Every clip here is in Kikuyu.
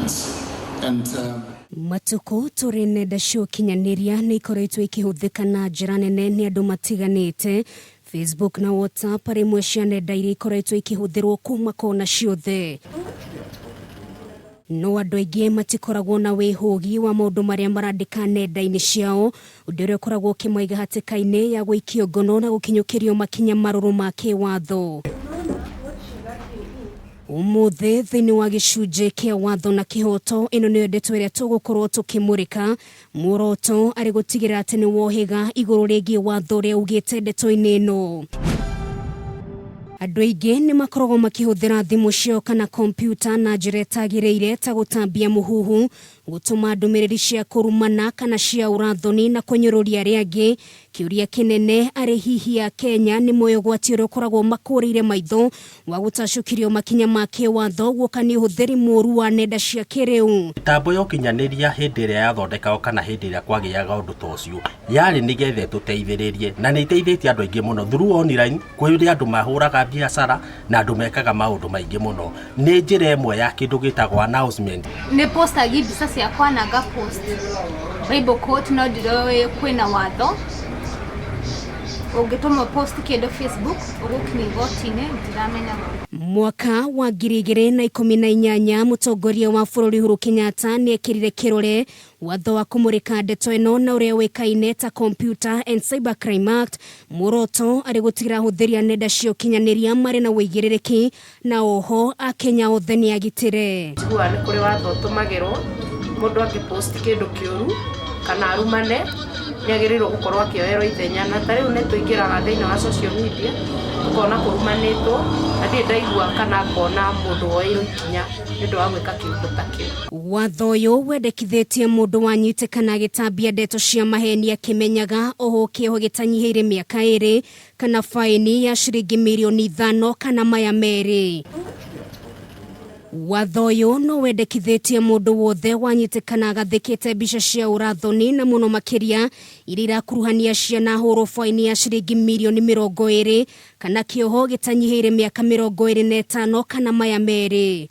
documents. And Matukũ tũrĩ nenda cia ũkinyanĩria nĩ ikoretwo ikĩhũthĩka na njĩra nene nĩ andũ matiganĩte. Facebook na WhatsApp arĩ imwe cia nenda iria ikoretwo ikĩhũthĩrwo kuma kona ciothe. No andũ aingĩ matikoragwo na wĩhũgi wa maũndũ marĩa marandĩka nenda-inĩ ciao, ũndũ ũrĩa ũkoragwo ũkĩmaiga hatĩka-inĩ ya gũikio ngono na gũkinyũkĩrio makinya marũrũ ma kĩwatho. Ũmũthĩ thĩinĩ wa gĩcunjĩ kĩa watho na kĩhoto, ĩno nĩyo ndeto ĩrĩa tũgũkorwo tũkĩmũrĩka. Muoroto arĩ gũtigĩrĩra atĩ nĩ wohĩga igũrũ rĩgiĩ watho ũrĩa ugĩte ndeto-inĩ ĩno. Andũ aingĩ nĩ makoragwo makĩhũthĩra thimũ ciao kana kompiuta na njĩra ĩtagĩrĩire ta gũtambia mũhuhu, gũtũma ndũmĩrĩri cia kũrumana kana cia ũrathoni na kũnyũrũria arĩa angĩ. Kĩũria kĩnene arĩ hihi Akenya nĩ moĩ ũgwati ũrĩa ũkoragwo makũrĩire maitho wa gũtacũkĩrio makinya ma kĩwatho guoka nĩ ũhũthĩri mũru wa nenda cia kĩrĩu. Mĩtambo ya ũkinyanĩria hĩndĩ ĩrĩa yathondekagwo kana hĩndĩ ĩrĩa kwagĩaga ũndũ ta ũcio, yarĩ nĩgetha ĩtũteithĩrĩrie na nĩ ĩteithĩtie andũ aingĩ mũno through online, kwĩ andũ mahũraga biacara na andũ mekaga maũndũ maingĩ mũno. Nĩ njĩra ĩmwe ya kĩndũ gĩtagwo announcement. Nĩ postagi mbica ciakwa na nga post Bible quote no ndiroĩ kwĩna watho ũngĩtũma post kĩndũ Facebook ũgũkinya igoti-inĩ, ndiramenyaga. Mwaka wa 2018 mũtongoria wa bũrũri Uhuru Kenyatta nĩ ekĩrire kĩrore watho wa kũmũrĩka ndeto ĩno na ũrĩa ũĩkaine ta Computer and Cybercrime Act, muoroto arĩ gũtigĩrĩra ahũthĩri a nenda cia ũkinyanĩria marĩ na ũigĩrĩrĩki na oho Akenya othe nĩ agitĩre. Njiguaga nĩ kũrĩ watho ũtũmagĩrwo mũndũ angĩ post kĩndũ kĩũru kana arumane, nĩ agĩrĩirwo gũkorwo akĩoerwo ithenya. Na ta rĩu nĩ tũingĩraga thĩinĩ wa social media tũkona kũrumanĩtwo na ndirĩ ndaigua kana ngona mũndũ woeirwo ikinya nĩ ũndũ wa gwĩka kĩũndũ ta kĩu. Watho ũyũ wendekithĩtie mũndũ wanyitĩkana agĩtambia ndeto cia maheni akĩmenyaga oho kĩoho gĩtanyihĩire mĩaka 2 kana faĩni ya ciringi mirioni 5 kana maya merĩ. Watho ũyũ no wendekithĩtie mũndũ wothe wanyitĩkana agathĩkĩte mbica cia ũrathoni na mũno makĩria iria irakuruhania ciana ahũrwo faĩni ya ciringi mirioni 20 kana kĩoho gĩtanyihĩire mĩaka 25 kana maya merĩ.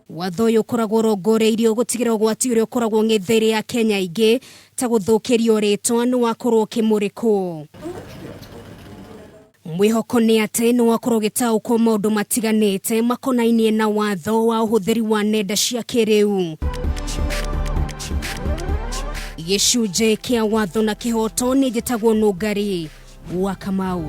Watho ũyũ ũkoragwo ũrongoreirio gũtigĩrĩra ũgwati ũrĩa ũkoragwo ng'etheire ya Kenya aingĩ ta gũthũkĩrio rĩtwa nĩ wakorwo ũkĩmũrĩkwo. Mwĩhoko nĩ atĩ nĩ wakorwo ũgĩtaũkwo maũndũ matiganĩte makonainie na watho wa ũhũthĩri wa nenda cia kĩrĩu. Gĩcunjĩ kĩa watho na kĩhoto nĩ njĩtagwo Nũngari wa Kamau.